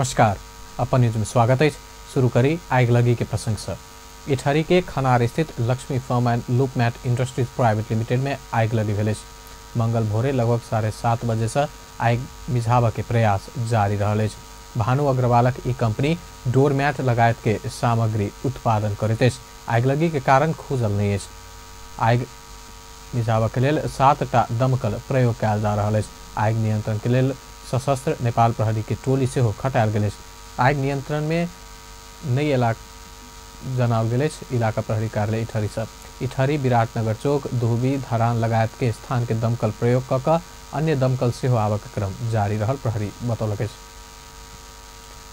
नमस्कार, अपन न्यूज में स्वागत है। शुरू करी आगिलगी के प्रसंग से। इटहरी के खनार स्थित Lakshmi foam and loop mat industries private limited में आगिलगी भेल। मंगल भोरे लगभग 7:30 बजे से आगि मिझाबऽ के प्रयास जारी रहल अछि। भानु अग्रवालक ई कंपनी डोरमैट लगायत के सामग्री उत्पादन करैत अछि। आगिलगी के कारण खुजल नहि अछि। आगि मिझाबऽ के लेल 7टा दमकल प्रयोग कयल जा रहल अछि। आगि नियंत्रण के लेल सशस्त्र नेपाल प्रहरी के टोली सेहो खटायल गेल अछि। आगि नियंत्रण में नहि अयलाक जनाओल गेल अछि। इलाका प्रहरी कार्यालय इटहरी से इटहरी, विराटनगर चौक, दुहबी, धरान लगायत के स्थान के दमकल प्रयोग कऽ कऽ अन्य दमकल सेहो आबऽ के क्रम जारी रहल प्रहरी बतौलक अछि।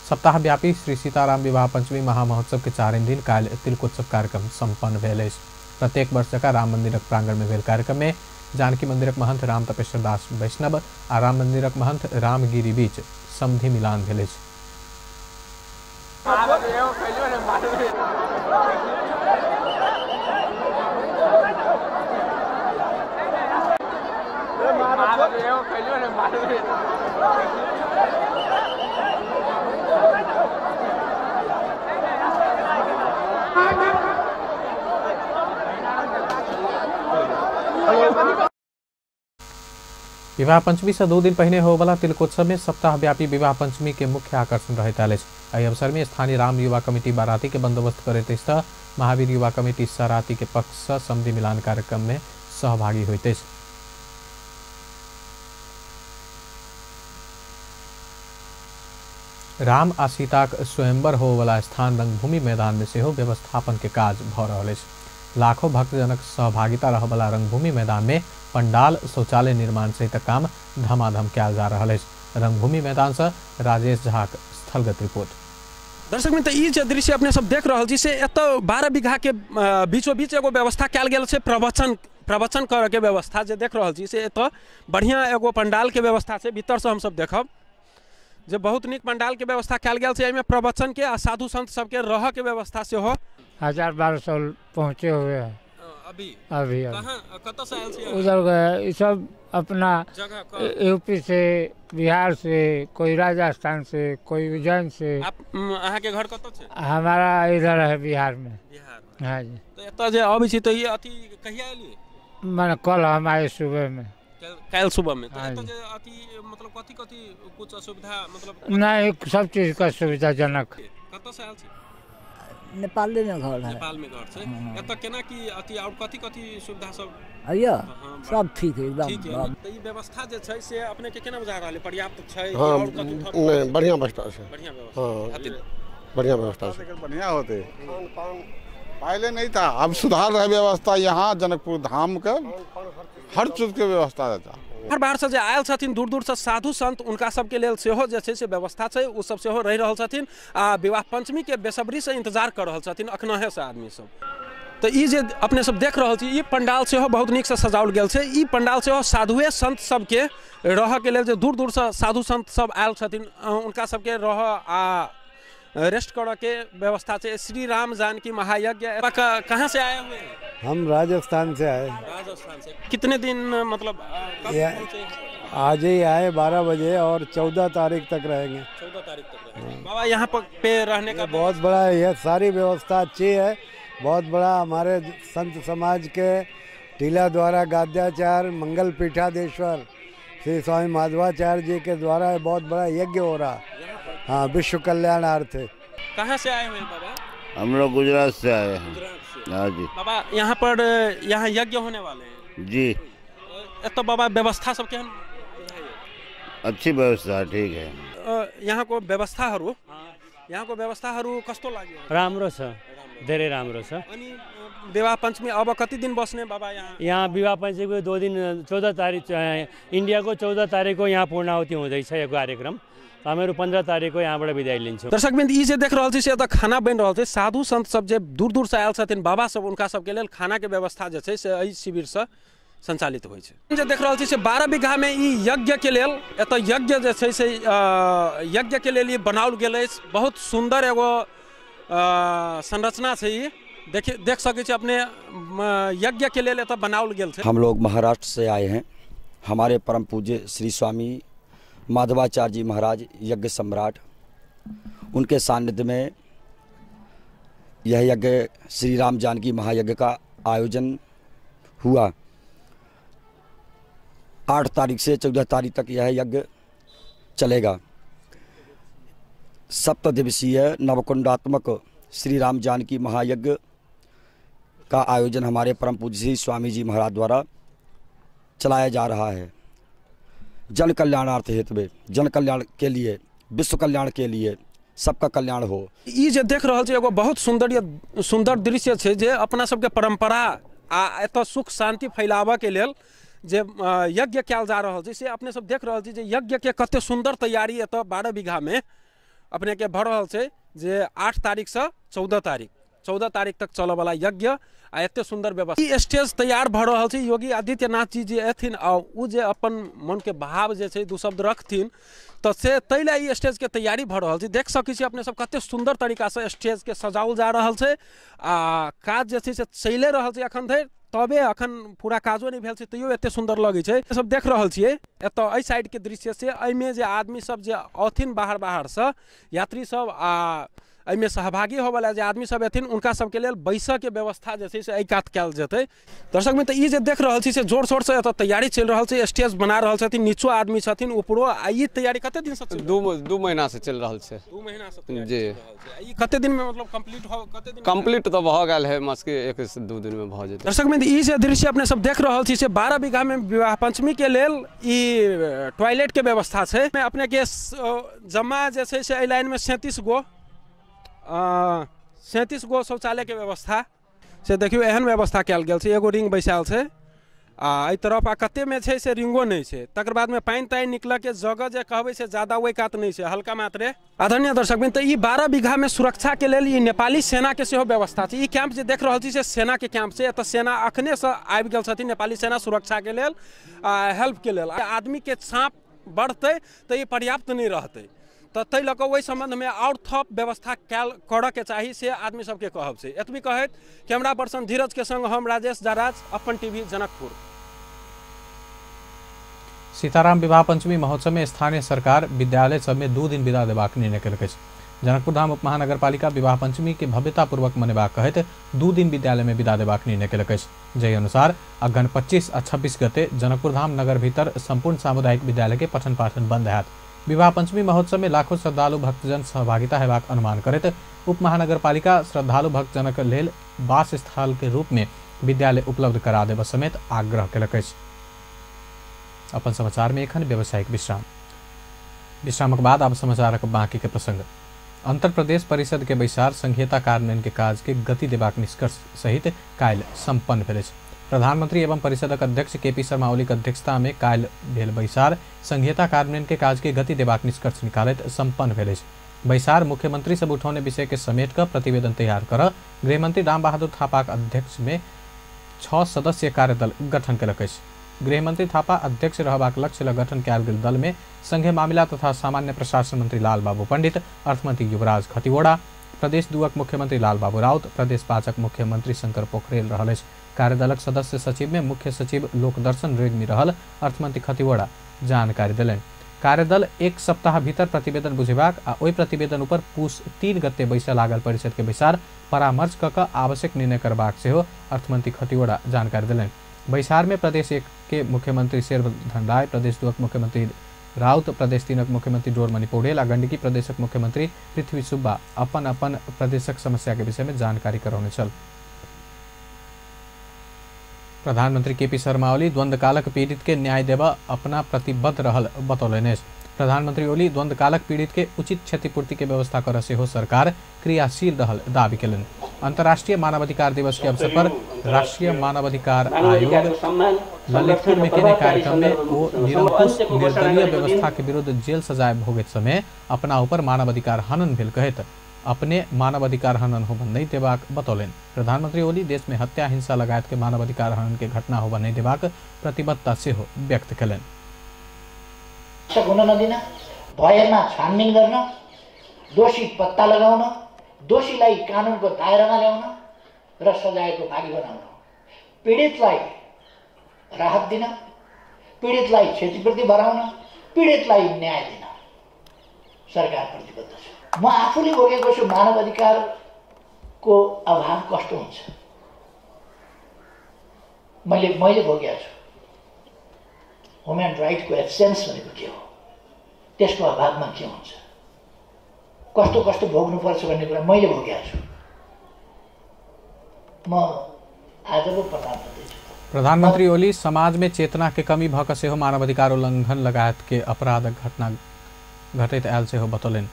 सप्ताहव्यापी श्री सीताराम विवाह पंचमी महामहोत्सव के 4 दिन काल्हि तिलकोत्सव कार्यक्रम सम्पन्न भेल अछि। प्रत्येक वर्ष जकाँ राम मंदिरक प्रांगण में भेल कार्यक्रम में जानकी मंदिरक महंत राम तपेश्वर दास वैष्णव आ राम मंदिरक महंत रामगिरी बीच समधि मिलान भेल अछि। विवाह पंचमी से 2 दिन पहिने होबला तिलकोत्सव में सप्ताहव्यापी विवाह पंचमी के मुख्य आकर्षण रहैत आयल अछि। एहि अवसर में स्थानीय राम युवा कमिटी बाराती के बंदोबस्त करैत अछि तऽ महावीर युवा कमिटी सराती के पक्ष से समधि मिलान कार्यक्रम में सहभागी होइत अछि। राम आ सीताक स्वयंवर होबला स्थान रंगभूमि मैदान में सेहो व्यवस्थापन के काज भऽ रहल अछि। लाखों भक्तजनक सहभागिता रहबला रंगभूमि मैदान में पंडाल, शौचालय निर्माण सहित काम धमाधम कयल जा रहल अछि। रंगभूमि मैदान से राजेश झाक स्थलगत रिपोर्ट। दर्शक मित्र, ई जे दृश्य अपने सब देख रहल छी से एतऽ 12 बीघा के बीचो बीच एगो व्यवस्था कयल गेल छै। प्रवचन करऽ के व्यवस्था जे देख रहल छी से एतऽ बढ़िया एगो पंडाल के व्यवस्था छै। भीतर से हमसब देखब जे बहुत नीक पंडाल के व्यवस्था कयल गेल छै। एहिमे प्रवचन के आ साधु संत सबके रहऽ के व्यवस्था सेहो। 1200 पहुँचे हुए हैं अभी अभी कतऽ से आयल छी? उधर गए सब अपना यूपी से, बिहार से, कोई राजस्थान से, कोई उज्जैन से। आप अहाँ के घर कतऽ छै? हमारा इधर है बिहार में। बिहार में। हाँ जी। तो एतऽ जे अबै छी तऽ ई अथी कहिया एलियै? माने कल हम आए सुबह में। काल्हि सुबह में। तो एतऽ जे अथी मतलब कथी कथी कुछ असुविधा मतलब? नहीं, सब चीज का सुविधाजनक। कतऽ से आयल छी? नेपाले में घर है। नेपाल में घर छै। एतऽ केना की अथी और कथी कथी सुविधा सब है? सब ठीक है एकदम। ठीक है। तऽ ई व्यवस्था जे छै से अपने के केना बुझा रहल है? पर्याप्त छै? हाँ, और कथी नहीं, बढ़िया व्यवस्था छै। बढ़िया व्यवस्था। हाँ, बढ़िया व्यवस्था छै। बढ़िया होते, पहले नहीं था, अब सुधार रहे व्यवस्था। यहाँ जनकपुर धाम के हर चीज के व्यवस्था रहता। बाहर बाहर से जे आयल छथिन दूर दूर से साधु संत, उनका सबके लेल सेहो जे छै से व्यवस्था छै। ओ सब सेहो रहि रहल छथिन आ विवाह पंचमी के बेसब्री से इंतजार कर रहल छथिन अखनहे से आदमी सब। तऽ ई जे अपने सब देख रहल छी ई पंडाल सेहो बहुत नीक से सजाओल गेल छै। ई पंडाल सेहो साधुए संत सबके रहऽ के लेल जे दूर दूर से साधु संत सब आयल छथिन उनका सबके रहऽ आ रेस्ट करऽ के व्यवस्था छै। श्री राम जानकी महायज्ञ। कहाँ से आए हुए हैं? हम राजस्थान से आए। राजस्थान से। कितने दिन मतलब? आज ही आए 12 बजे और 14 तारीख तक रहेंगे। 14 तारीख तक रहेंगे। बाबा यहाँ पर पे रहने का बहुत बड़ा यह सारी व्यवस्था अच्छी है। बहुत बड़ा हमारे संत समाज के टीला द्वारा गाद्याचार्य मंगल पीठाधीश्वर श्री स्वामी माधवाचार्य जी के द्वारा बहुत बड़ा यज्ञ हो रहा। हाँ, विश्व कल्याणार्थ। कहाँ से आए हुए हैं बाबा? हम लोग गुजरात से आए हैं। हाँ जी। बाबा यहाँ पर यहाँ यज्ञ होने वाले हैं जी। तो बाबा व्यवस्था सब केहन? अच्छी व्यवस्था, ठीक है। यहाँ को व्यवस्थाहरू, यहाँ को व्यवस्थाहरू कस्तो लाग्यो? राम्रो छ, धेरै राम्रो छ। अनि विवाह पंचमी अब कति दिन बस्ने बाबा यहाँ? यहाँ विवाह पञ्चमीको 2 दिन, 14 तारिक, इन्डियाको 14 तारिकको यहाँ पूर्णाहुति हुँदैछ यो कार्यक्रम। हामीहरू 15 तारिकको यहाँबाट विदाई लिन्छौँ। दर्शकवृन्द, ई जे देख रहल छी से एतऽ खाना बनि रहल छै। साधु संत सब जे दूर दूर से आयल छथिन बाबा सब, उनका सबके लेल खाना के व्यवस्था जे छै से एहि शिविर से संचालित होइ छै। जे देख रहल छी से 12 बीघा में ई यज्ञ के लेल एतऽ यज्ञ जे छै से यज्ञ के लेल ई बनाओल गेल अछि। बहुत सुन्दर एगो संरचना छै ई। देख सकै छी अपने, यज्ञ के लेल एतऽ बनाओल गेल छै। हम लोग महाराष्ट्र से आए हैं। हमारे परम पूज्य श्री स्वामी माधवाचार्य जी महाराज यज्ञ सम्राट उनके सानिध्य में यह यज्ञ श्री राम जानकी महायज्ञ का आयोजन हुआ। 8 तारीख से 14 तारीख तक यह यज्ञ चलेगा। सप्तदिवसीय नवकुंडात्मक श्री राम जानकी महायज्ञ का आयोजन हमारे परम पूज्य श्री स्वामी जी महाराज द्वारा चलाया जा रहा है। जन कल्याणार्थ हेतु में, जन कल्याण के लिए, विश्व कल्याण के लिए, सबका कल्याण हो। ई जे देख रहल छी एगो बहुत सुंदर सुंदर दृश्य छै जे अपना सबके परंपरा आ एतऽ सुख शांति फैलाबऽ के लेल जे यज्ञ कयल जा रहल छै से अपने सब देख रहल छी जे यज्ञ के कते सुंदर तैयारी एतऽ 12 बीघा में अपने के भऽ रहल छै जे 8 तारीख से 14 तारीख तक चलऽ वाला यज्ञ आ एते सुंदर व्यवस्था। ई स्टेज तैयार भऽ रहल छै। योगी आदित्यनाथ जी जे एथिन आ ओ जे अपन मन के भाव जे छै दू शब्द रखथिन तऽ से ताहि लए ई स्टेज के तैयारी भऽ रहल छै। देख सकै छी अपने सब कते सुंदर तरीका से स्टेज के सजाओल जा रहल छै आ काज जे छै से चलिए रहल छै अखन धरि, तबे अखन पूरा काजो नहि भेल छै तैयो एते सुंदर लगै छै। सब देख रहल छियै एतऽ एहि साइड के दृश्य से एहिमे जे आदमी सब जे अथिन बाहर बाहर से यात्री सब आ एहिमे सहभागी होवला जे आदमी सब एथिन उनका सबके लेल बैसऽ के व्यवस्था जे छै से एहि कात कयल जेतै। दर्शक मित्र ई जे देख रहल छी से जोर शोर से एतऽ तैयारी चलि रहल छै, स्टेज बना रहल छथिन, नीचो आदमी छथिन ऊपरो। आ ई तैयारी कते दिन से चलि? दू महीना से चलि रहल छै। 2 महीना से जी। ई कते दिन में मतलब कंप्लीट हो, कते दिन कंप्लीट तऽ भऽ गेल है, मस्के 1 से 2 दिन में भऽ जेतै। दर्शक मित्र ई जे दृश्य अपने सब देख रहल छी से 12 बीघा में विवाह पंचमी के लेल ई टॉयलेट के व्यवस्था छै। अपने के जमा जे छै से एहि लाइन में 37 गो शौचालय के व्यवस्था से देखियौ एहन व्यवस्था कयल गेल छै। एगो रिंग बैसायल छै आ एहि तरफ आ कते में छै से रिंगो नहि छै। तकर बाद में पानि तानि निकलऽ के जगह जे कहबै से ज्यादा ओहि कात नहि छै, हल्का मात्रे। आदरणीय दर्शक बिन तऽ ई 12 बीघा में सुरक्षा के लेल ई नेपाली सेना के सेहो व्यवस्था छै। ई कैंप जे देख रहल छी से सेना के कैंप छै। एतऽ सेना अखने से आबि गेल छथिन, नेपाली सेना सुरक्षा के लेल आ हेल्प के लेल। आदमी के साँप बढ़तै तऽ ई पर्याप्त नहि रहतै, तऽ ताहि लऽ कऽ ओहि सम्बन्धमे आओर थप व्यवस्था कयल करऽके चाही से आदमी सबके कहब छै। एतबी कहैत कैमरा पर्सन धीरज के संग हम राजेश जाराज, अपन टीवी जनकपुर। सीताराम विवाह पंचमी महोत्सव में स्थानीय सरकार विद्यालय सब में 2 दिन विदा देबाक निर्णय केलक अछि। जनकपुर धाम उप महानगरपालिका विवाह पंचमी के भव्यतापूर्वक मनेबाक कहैत 2 दिन विद्यालय में विदा देबाक निर्णय केलक अछि। जाहि अनुसार अगहन 25 आ 26 गते जनकपुर धाम नगर भीतर संपूर्ण सामुदायिक विद्यालय के पठन पाठन बंद हैत। विवाह पंचमी महोत्सव में लाखों श्रद्धालु भक्तजन सहभागिता हेबाक अनुमान करैत उप महानगरपालिका श्रद्धालु भक्तजनक लेल वास स्थल के रूप में विद्यालय उपलब्ध करा देबऽ समेत आग्रह केलक अछि। अपन समाचार में एखन व्यावसायिक विश्राम। विश्रामक बाद आब समाचारक बाकी के प्रसंग। अंतर प्रदेश परिषद के बैसार संघीयता कार्यान्वयन के काज के गति देबाक निष्कर्ष सहित काल्हि सम्पन्न भेल अछि। प्रधानमंत्री एवं परिषदक अध्यक्ष केपी शर्मा ओलीक अध्यक्षता में काल्हि भेल बैसार संघीयता कार्यान्वयन के काज के गति देबाक निष्कर्ष निकालैत सम्पन्न भेल अछि। बैसार मुख्यमंत्री सब उठौने विषय के समेट कऽ प्रतिवेदन तैयार कर गृहमंत्री रामबहादुर थापाक अध्यक्ष में 6 सदस्यीय कार्यदल गठन केलक अछि। गृहमंत्री थापा अध्यक्ष रहबाक लक्ष्य लग गठन कयल गेल दल में संघीय मामिला तथा सामान्य प्रशासन मंत्री लाल बाबू पंडित, अर्थमंत्री युवराज खतिवड़ा, प्रदेश 2 मुख्यमंत्री लाल बाबू राउत, प्रदेश 5 मुख्यमंत्री शंकर पोखरेल रहल अछि। कार्यदलक सदस्य सचिव में मुख्य सचिव लोकदर्शन रेग्मी रहल अर्थमंत्री खतिवड़ा जानकारी देलनि। कार्यदल 1 सप्ताह भीतर प्रतिवेदन बुझेबाक आ ओहि प्रतिवेदन ऊपर पूस 3 गते बैसऽ लागल परिषद के बैसार परामर्श कऽ कऽ आवश्यक निर्णय करबाक सेहो अर्थमंत्री खतिवड़ा जानकारी देलनि। बैसार में प्रदेश 1 के मुख्यमंत्री शेरधन राय, प्रदेश 2 मुख्यमंत्री राउत, प्रदेश 3 मुख्यमंत्री डोरमणि पौडेल आ गंडकी प्रदेशक मुख्यमंत्री पृथ्वी सुब्बा अपन अपन प्रदेशक समस्या के विषय में जानकारी करौने छल। प्रधानमंत्री केपी शर्मा ओली द्वंद्वकालक पीड़ित के न्याय देबा अपना प्रतिबद्ध रहल बतौलनि अछि। प्रधानमंत्री ओली द्वंद्वकालक पीड़ित के उचित क्षतिपूर्ति के व्यवस्था कर सेहो सरकार क्रियाशील रहल दावी केलनि। अंतर्राष्ट्रीय मानवाधिकार दिवस के अवसर पर राष्ट्रीय मानवाधिकार आयोग ललितपुर में केने कार्यक्रम में ओ निरंकुश निर्दलीय व्यवस्था के विरुद्ध जेल सजाय भोगैत समय अपना ऊपर मानवाधिकार हनन भेल कहैत अपने मानवाधिकार हनन होबऽ नहीं देबाक बतौलनि। प्रधानमंत्री ओली देश में हत्या हिंसा लगायत के मानवाधिकार हनन के घटना होबऽ नहीं देबाक प्रतिबद्धता सेहो व्यक्त केलनि। हुन नदिन, भयमा छानबिन गर्न, दोषी पत्ता लगाउन, दोषीलाई कानुनको दायरामा ल्याउन र सजायको भागी बनाउन, पीडितलाई राहत दिन, पीडितलाई क्षतिपूर्ति भराउन, पीडितलाई न्याय दिन सरकार प्रतिबद्ध छ। म आफूले भोगेको छु मानव अधिकारको अभाव कस्तो हुन्छ, मैले मैले भोगेको छु। ह्युमन राइटको एब्सेन्स भनेको के हो, त्यसको अभावमा के हुन्छ, कस्तो कस्तो भोग्नुपर्छ भन्ने कुरा मैले भोगेको छु। म आज पो प्रणाम गर्दैछु। प्रधानमंत्री ओली समाज में चेतना के कमी भ क सेहो मानवाधिकार उल्लंघन लगायत के अपराधक घटना घटैत आयल सेहो बतौलनि।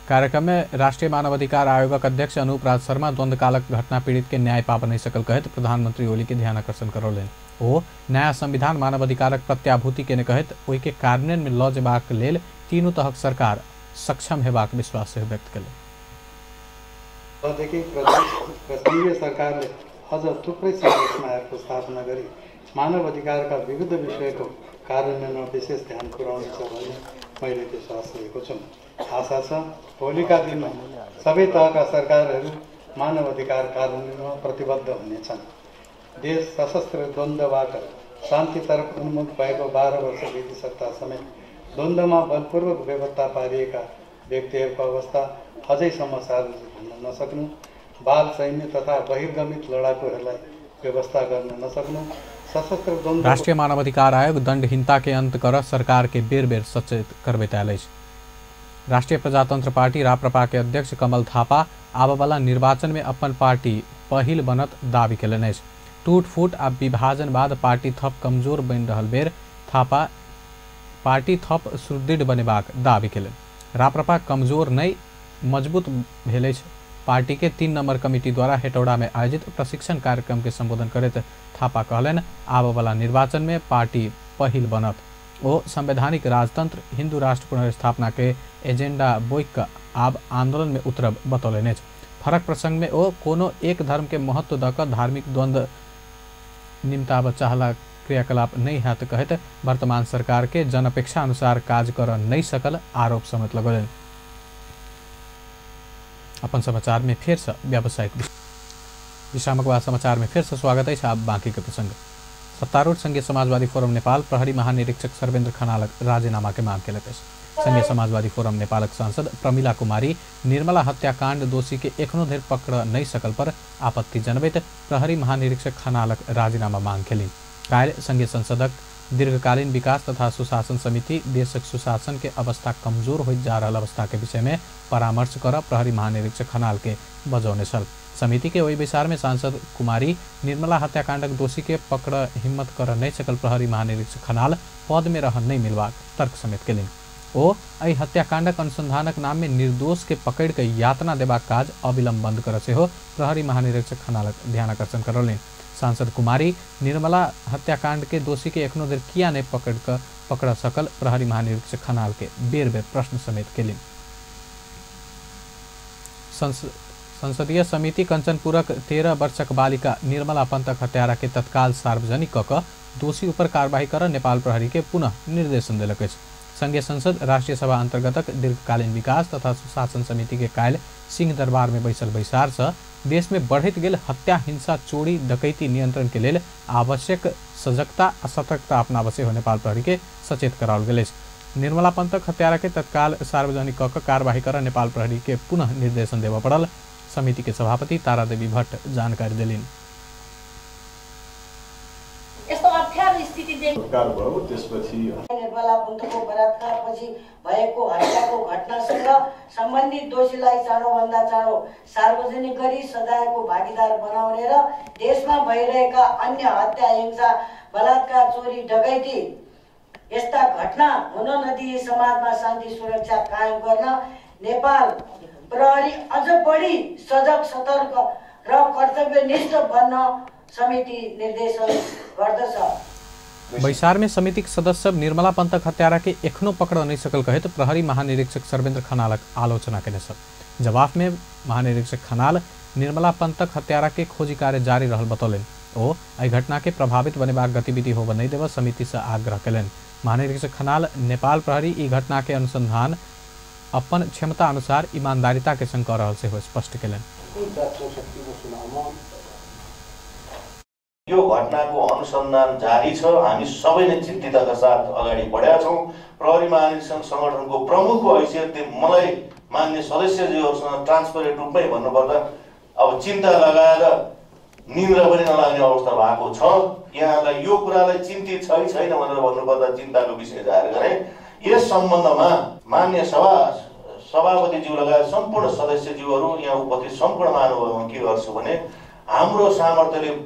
कार्यक्रम में राष्ट्रीय मानवाधिकार आयोगक अध्यक्ष अनूप राज शर्मा द्वंद्वकालक घटना पीड़ित के न्याय पाब नहीं सकल कहैत प्रधानमंत्री ओली के ध्यान आकर्षण करौलनि। ओ नया संविधान मानवाधिकारक प्रत्याभूति केने कहैत ओहि के कार्यान्वयन में ल जेबाक लेल तीनू तहक सरकार सक्षम हेबाक विश्वास सेहो व्यक्त केलनि। प्रदेश र सङ्घीय सरकारले अझ थुप्रै संरचनाहरूको स्थापना गरी मानव अधिकारका विविध विषयको कार्यान्वयनमा विशेष ध्यान पुर्याउनेछ भन्ने मैले विश्वास लिएको छु। आशा छ भोलिका दिनमा सबै तहका सरकारहरू मानव अधिकार कार्यान्वयनमा प्रतिबद्ध हुनेछन्। देश सशस्त्र द्वन्द्वबाट शान्तितर्फ उन्मुख भएको 12 वर्ष बितिसक्दा समेत द्वन्द्वमा बलपूर्वक बेपत्ता पारिएका व्यक्तिहरूको अवस्था अझैसम्म सार्वजनिक हुन नसक्नु, बाल सैन्य तथा बहिर्गमित लडाकुहरूलाई व्यवस्था गर्न नसक्नु, सशस्त्र द्वन्द्व। राष्ट्रिय मानवाधिकार आयोग दंडहीनता के अंत कर सरकार के बेर बेर सचेत करबैत आयल अछि। राष्ट्रिय प्रजातंत्र पार्टी राप्रपा के अध्यक्ष कमल थापा आबयवला निर्वाचन में अपन पार्टी पहिल बनत दावी केलनि अछि। टूट फूट आ विभाजनवाद पार्टी थप कमजोर बनि रहल बेर थापा पार्टी थप सुदृढ़ बनेबाक दावी केलनि। राप्रपा कमजोर नहि मजबूत भेल अछि। पार्टी के 3 नंबर कमिटी द्वारा हेटौड़ा में आयोजित प्रशिक्षण कार्यक्रम के संबोधन करैत थापा कहलनि आबयवला निर्वाचन में पार्टी पहिल बनत। ओ संवैधानिक राजतंत्र हिंदू राष्ट्र पुनर्स्थापना के एजेंडा बोइक क आब आंदोलन में उतरब बतौलनि अछि। फरक प्रसंग में ओ कोनो एक धर्म के महत्व द क धार्मिक द्वंद्व निमताब चाहला क्रियाकलाप नहीं हैत कहैत वर्तमान सरकार के जनअपेक्षा अनुसार काज कर नहीं सकल आरोप समेत लगौलनि। अपन समाचार में फिर से व्यावसायिक विश्रामक बाद समाचार में फिर से स्वागत है। आप बाकी के प्रसंग। सत्तारूढ़ संघीय समाजवादी फोरम नेपाल प्रहरी महानिरीक्षक सर्वेन्द्र खनालक राजीनामा के मांग केलक अछि। संघीय समाजवादी फोरम नेपालक सांसद प्रमिला कुमारी निर्मला हत्याकांड दोषी के एखनो धरि पकड़ नहीं सकल पर आपत्ति जनबैत प्रहरी महानिरीक्षक खनालक राजीनामा मांग केलनि। काल्हि संघीय संसदक दीर्घकालीन विकास तथा सुशासन समिति देशक सुशासन के अवस्था कमजोर होइत जा रहल अवस्था के विषय में परामर्श कर प्रहरी महानिरीक्षक खनाल के बजौने छल। समिति के ओहि बैसार में सांसद कुमारी निर्मला हत्याकांडक दोषी के पकड़ हिम्मत कर नहीं सकल प्रहरी महानिरीक्षक खनाल पद में रह नहीं मिलबाक तर्क समेत केलनि। ओ एहि हत्याकांडक अनुसंधानक नाम में निर्दोष के पकड़ के यातना देबाक काज अविलंब बंद कर सेहो प्रहरी महानिरीक्षक खनालक ध्यानाकर्षण करौलनि। सांसद कुमारी निर्मला हत्याकांड के दोषी के एखनो धरि किया नहीं पकड़ सकल प्रहरी महानिरीक्षक खनाल के बेर बेर प्रश्न समेत केलनि। संसदीय समिति कंचनपुरक 13 वर्षक बालिका निर्मला पंतक हत्यारा के तत्काल सार्वजनिक क क दोषी ऊपर कार्रवाई कर नेपाल प्रहरी के पुनः निर्देशन देलक अछि। संघीय संसद राष्ट्रीय सभा अंतर्गतक दीर्घकालीन विकास तथा सुशासन समिति के काल्हि सिंह दरबार में बैसल बैसार से देश में बढ़ैत गेल हत्या हिंसा चोरी डकैती नियंत्रण के लेल आवश्यक सजगता आ सतर्कता अपनाबय सेहो नेपाल प्रहरी के सचेत कराओल गेल अछि। निर्मला पंतक हत्यारा के तत्काल सार्वजनिक क क कार्रवाई कर नेपाल प्रहरी के पुनः निर्देशन देबय पड़ल समिति के सभापति तारादेवी भट्ट जानकारी देलनि। निर्मला पन्तको बलात्कारपछि भएको हत्याको घटनासँग सम्बन्धित दोषीलाई चाँडोभन्दा चाँडो सार्वजनिक गरी सजायको भागीदार बनाउने र देशमा भइरहेका अन्य हत्या, हिंसा, बलात्कार, चोरी, डकैती यस्ता घटना हुन नदिई समाजमा शान्ति सुरक्षा कायम गर्न नेपाल प्रहरी अझ बढी सजग, सतर्क र कर्तव्यनिष्ठ बन्न समिति निर्देशन गर्दछ। बैसार में समितिक सदस्य सब निर्मला पंतक हत्यारा के एखनो पकड़ नहीं सकल कहैत प्रहरी महानिरीक्षक सर्वेन्द्र खनालक आलोचना केने छल। जवाब में महानिरीक्षक खनाल निर्मला पंतक हत्यारा के खोजी कार्य जारी रहल बतौलनि। ओ एहि घटना के प्रभावित बनेबाक गतिविधि होबय नहि देबय समिति से आग्रह केलनि। महानिरीक्षक खनाल नेपाल प्रहरी ई घटना के अनुसंधान अपन क्षमता अनुसार ईमानदारिता के संग कऽ रहल सेहो स्पष्ट केलनि। यो घटनाको अनुसन्धान जारी छ। हामी सबै नै चिन्तितका साथ अगाडि बढेका छौँ। प्रहरी महानिरीक्षक सङ्गठनको प्रमुखको हैसियतले मलाई मान्य सदस्यज्यूहरूसँग ट्रान्सपेरेन्ट रूपमै भन्नुपर्दा अब चिन्ता लगाएर निन्द्रा पनि नलाग्ने अवस्था भएको छ। यहाँलाई यो कुरालाई चिन्तित छ कि छैन भनेर भन्नुपर्दा चिन्ताको विषय जाहेर गरेँ। यस सम्बन्धमा मान्य सभापतिज्यू लगायत सम्पूर्ण सदस्यज्यूहरू यहाँ उपस्थित सम्पूर्ण महानुभावमा के गर्छु भने हाम्रो सामर्थ्यले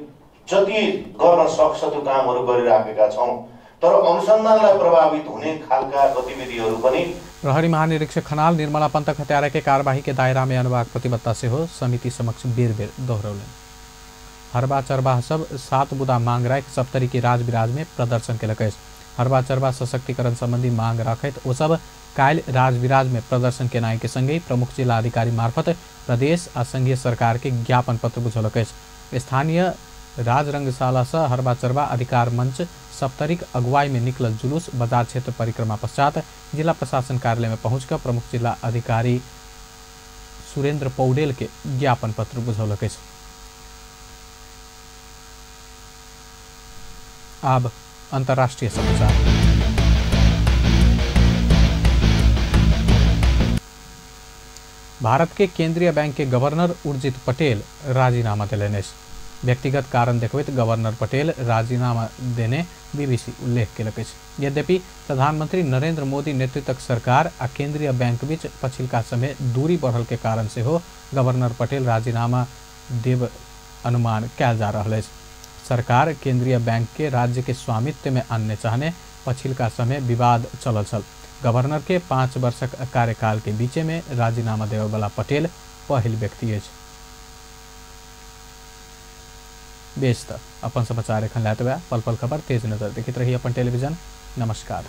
जति गर्न सक्छ त्यो कामहरू गरिराखेका छौँ, तर अनुसन्धानलाई प्रभावित हुने खालका गतिविधिहरू पनि। प्रहरी महानिरीक्षक खनाल निर्मला पंतक हत्यारा के कार्यवाही के दायरा में अनबाक प्रतिबद्धता से हो समिति समक्ष बेर बेर दोहरौलनि। हरबा चरबाह सब 7 बुदा मांग राखि सप्तरी के राजविराज में प्रदर्शन केलक अछि। हरबा चरबा सशक्तिकरण संबंधी मांग राखैत ओ सब काल्हि राजविराज में प्रदर्शन केनाइ के संगहि प्रमुख जिलाधिकारी मार्फत प्रदेश आ संघीय सरकार के ज्ञापन पत्र बुझौलक अछि। स्थानीय राजरंगशाला से हरबा चरबा अधिकार मंच सप्तरीक अगुवाई में निकलल जुलूस बाजार क्षेत्र परिक्रमा पश्चात जिला प्रशासन कार्यालय में पहुंचकर प्रमुख जिला अधिकारी सुरेंद्र पौडेल के ज्ञापन पत्र बुझौलक अछि। अब अंतर्राष्ट्रीय समाचार। भारत के केंद्रीय बैंक के गवर्नर उर्जित पटेल राजीनामा देलनि अछि। व्यक्तिगत कारण देखबैत गवर्नर पटेल राजीनामा देने बीबीसी उल्लेख केलक अछि। यद्यपि प्रधानमंत्री नरेंद्र मोदी नेतृत्वक सरकार आ केंद्रीय बैंक बीच पछिलका समय दूरी बढ़ल के कारण सेहो गवर्नर पटेल राजीनामा देब अनुमान कयल जा रहल अछि। सरकार केंद्रीय बैंक के राज्य के स्वामित्व में आनने चाहने पछिलका समय विवाद चलल छल। गवर्नर के 5 वर्षक कार्यकाल के बीचे में राजीनामा देबयवला पटेल पहिल व्यक्ति अछि। बेस त अपन समाचार एखन लैत पल पल खबर तेज नजर देखैत रही अपन टेलीविजन। नमस्कार।